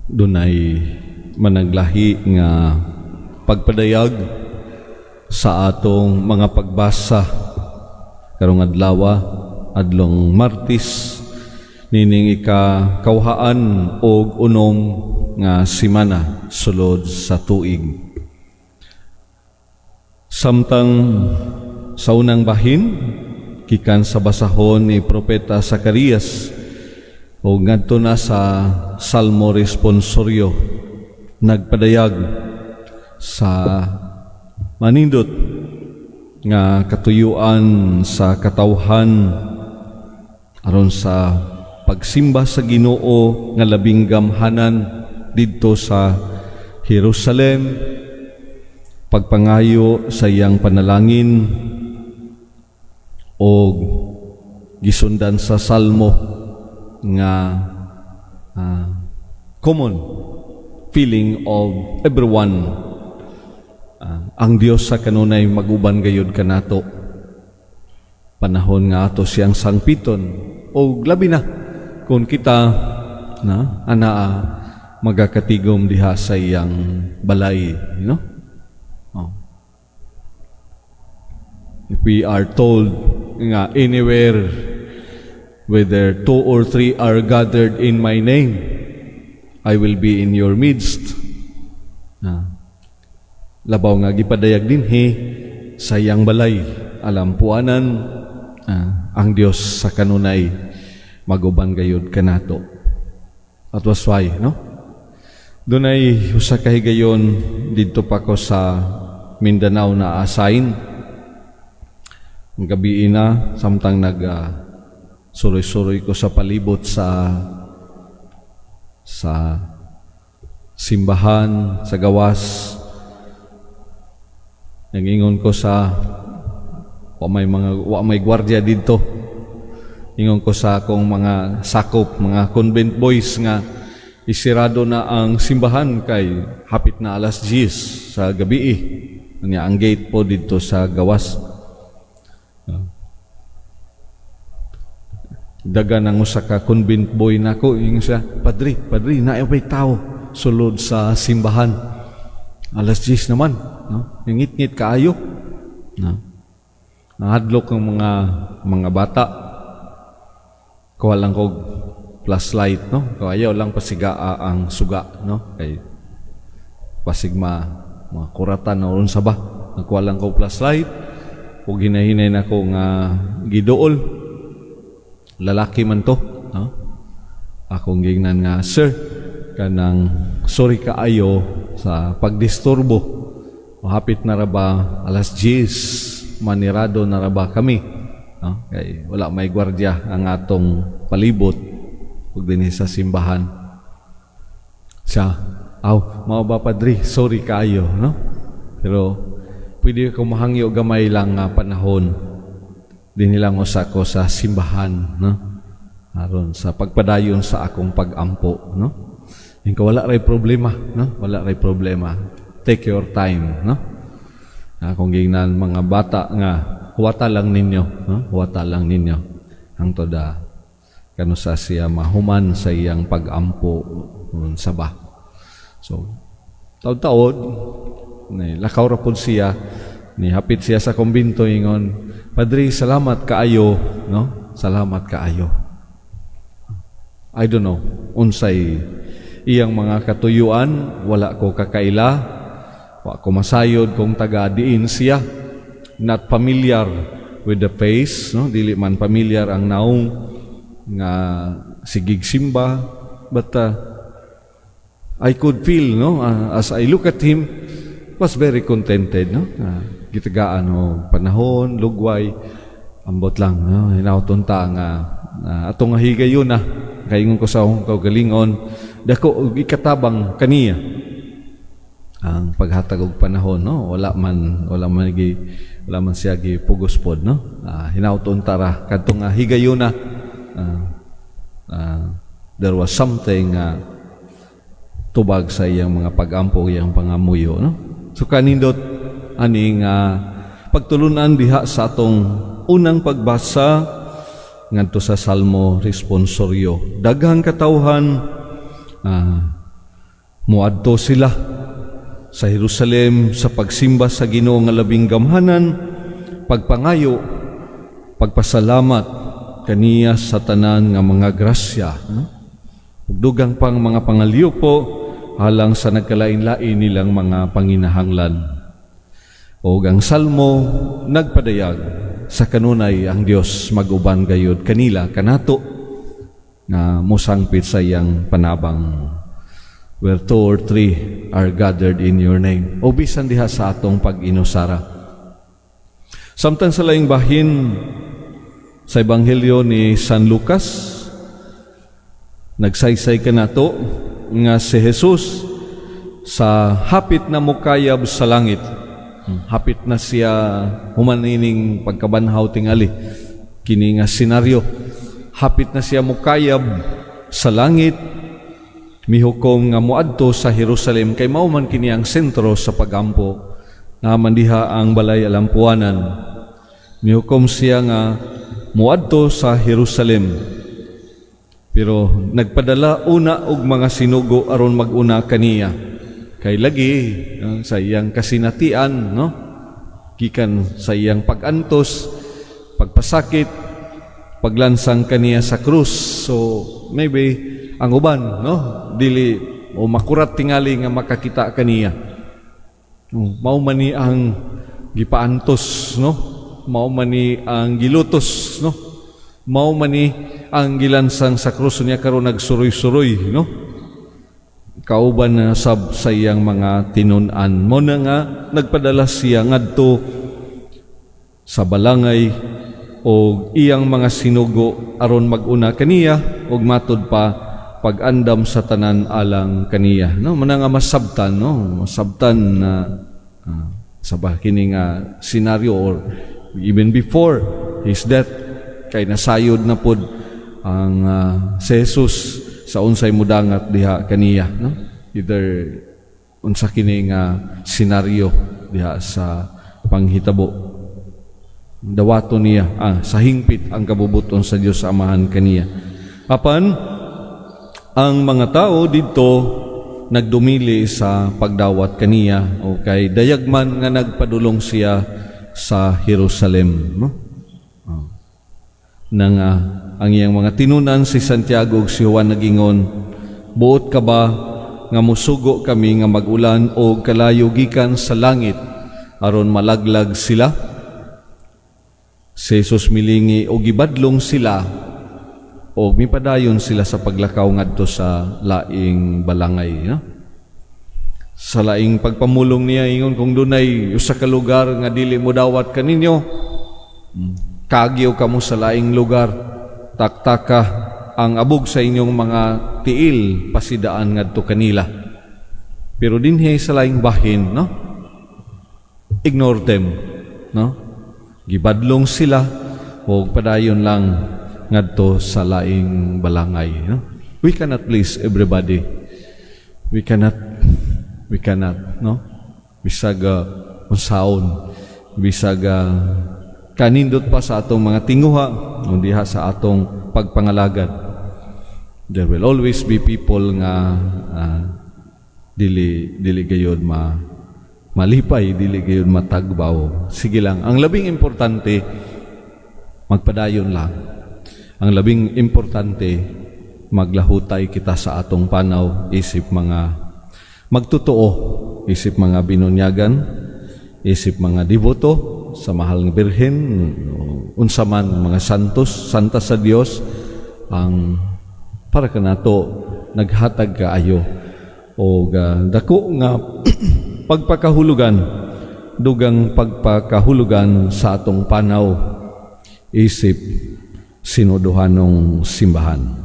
Dunay managlahi nga pagpadayag sa atong mga pagbasa karong adlaw, adlong Martes, nining ika 96 nga semana sulod sa tuig. Samtang sa unang bahin, gikan sa basahon ni Propeta Zacarias o ngadto na sa Salmo Responsorio, nagpadayag sa manindot nga katuyuan sa katawhan aron sa pagsimba sa Ginoo nga labing gamhanan didto sa Jerusalem, pagpangayo sa iyang panalangin o gisundan sa salmo nga common feeling of everyone, ang Dios sa kanunay maguban gayud kanato panahon nga ato siyang sangpiton, o labi na kung kita na anaa magakatigom diha sa iyang balay. Oh. If we are told nga anywhere whether two or three are gathered in my name, I will be in your midst. Na labaw nga gipadayag dinhi sa iyang balay, alampuanan, ang Dios sa kanunay maguban gayud kanato. That was why, no? Dunay usa ka higayon, didto pa ko sa Mindanao na assign. Ang gabi na, samtang nag suroy-suroy ko sa palibot sa simbahan sa gawas. Nangingon ko sa wa may mga wa may gwardiya didto. Ingon ko sa akong mga sakop, mga convent boys, nga isirado na ang simbahan kay hapit na alas 10 sa gabi eh. Nya ang gate po didto sa gawas. Dagan ang usa ka convent boy nako, ingon siya, "Padre, padre, naa may tao sulod sa simbahan." Alas 10 naman, no? Ngit-ngit kaayo. No? Nahadlok ang mga bata. Kuha lang kog flashlight, no? Kaya ayaw lang pasigaa ang suga, no? Kay pasig ma mga kuratan na unsa ba. Nagkuha lang ko flashlight ug hinahinay na ko nga giduol. Lalaki man to, no? Akong gingnan nga, "Sir, kanang sorry kaayo sa pagdisturbo. Hapit na ra ba alas 10, manirado na ra ba kami?" No? Kay wala may gwardiya ang atong palibot ug dinhi sa simbahan. Siya, "Aw, mao ba, padre, sorry kaayo," no? "Pero pwede ko mahangyo gamay lang nga panahon. Dinhi lang usa ko sa simbahan, no? Aron sa pagpadayon sa akong pagampo," no? Yung wala ray problema, no? Wala ray problema. Take your time, no? Akong gingnan mga bata nga huwata lang ninyo, no? Huwata lang ninyo. Hangtod kanusa siya mahuman sa iyang pagampo sa ba. So, taod-taod, ni lakaw ra pod siya, ni hapit siya sa kumbinto, ingon, "Padre, salamat kaayo," no? "Salamat kaayo." I don't know unsay iyang mga katuyuan, wala ko kakaila, wa ko masayod kung taga diin siya. Not familiar with the face, no? Dili man familiar ang naong nga sigig simba, but I could feel, no, as I look at him, was very contented, no? Gitagaan og panahon, lugway, ambot lang, no? Hinawton ta nga atong nga higayon na kaingon ko sa akong kaugalingon, dako og ikatabang kaniya ang paghatag og panahon, no? Wala man siya gi pugos pod, no? Hinawton ta ra kadto nga higayuna, there was something tubag sa iyang mga pagampo, iyang pangamuyo, no? So kanindot aning pagtulunan diha sa atong unang pagbasa ngadto sa Salmo Responsorio. Daghang katawhan Muadto sila sa Jerusalem sa pagsimba sa Ginoo nga labing gamhanan, pagpangayo, pagpasalamat kaniya sa tanan nga mga grasya, no? Ug dugang pang mga pangalyupo alang sa nagkalain-lain nilang mga panginahanglan. O ang salmo nagpadayag sa kanunay ang Dios maguban gayud kanila, kanato nga mosangpit sa iyang panabang. Where two or three are gathered in your name. O bisan diha sa atong pag-inusara. Samtang sa laing bahin, sa Ebanghelyo ni San Lucas, nagsaysay kanato nga si Jesus sa hapit na mukayab sa langit. Hapit na siya human ining pagkabanhaw tingali. Kini nga senaryo. Hapit na siya mukayab sa langit, mihukom nga muadto sa Jerusalem kay mao man kini ang sentro sa pagampo na man diha ang balay alampuanan. Mihukom siya nga muadto sa Jerusalem. Pero nagpadala una og mga sinugo aron maguna kaniya. Kay lagi sa iyang kasinatian, no? Gikan sa iyang pagantos, pagpasakit, paglansang kaniya sa krus. So maybe ang uban, no, dili o makurat tingali nga makakita kaniya. Oh, mao man ni ang gipaantos, no? Mao man ni ang gilutos, no? Mao man ni ang gilansang sa krus niya, karon nagsuroy-suroy, no? Kauban na sab sa iyang mga tinun-an. Mao na nga nagpadala siya ngadto sa balangay og iyang mga sinugo aron maguna kaniya og matud pa pag-andam sa tanan alang kaniya, no? Mao na nga masabtan, no, masabtan na sa ba kini nga senaryo or even before his death, kay nasayod na pod ang si Jesus sa unsay mudangat diha kaniya, no? Either unsa kini nga senaryo diha sa panghitabo, dawato niya sa hingpit ang kabubuton sa Dios Amahan kaniya. Apan ang mga tao didto nagdumili sa pagdawat kaniya o kay dayagman nga nagpadulong siya sa Jerusalem, no? Oh. Nang ang iyang mga tinunan, si Santiago ug si Juan, nagingon, "Buot ka ba nga musugo kami nga magulan og kalayo gikan sa langit aron malaglag sila?" Si Jesus milingi og gibadlong sila o mipadayon sila sa paglakaw ngadto sa laing balangay, no? Sa laing pagpamulong niya, ingon, kung dunay usa ka lugar nga dili mo dawat kaninyo, kagyo kamo sa laing lugar, taktaka ang abog sa inyong mga tiil pasidaan ngadto kanila. Pero dinhi sa laing bahin, no, ignore them, no? Gibadlong sila og padayon lang ngadto sa laing balangay, no? We cannot please everybody. We cannot, we cannot, no? Bisag unsaon, bisag kanindot pa sa atong mga tinguha o diha sa atong pagpangalagad, there will always be people nga dili dili gayod ma malipay, dili gayod matagbaw. Sige lang, ang labing importante, magpadayon lang. Ang labing importante, maglahutay kita sa atong panaw isip mga magtotoo, isip mga binunyagan, isip mga deboto sa mahal nga Birhen, unsa man mga santos, santa sa Dios, ang para kanato naghatag kaayo og dako nga pagpakahulugan, dugang pagpakahulugan sa atong panaw isip sinodohanong simbahan.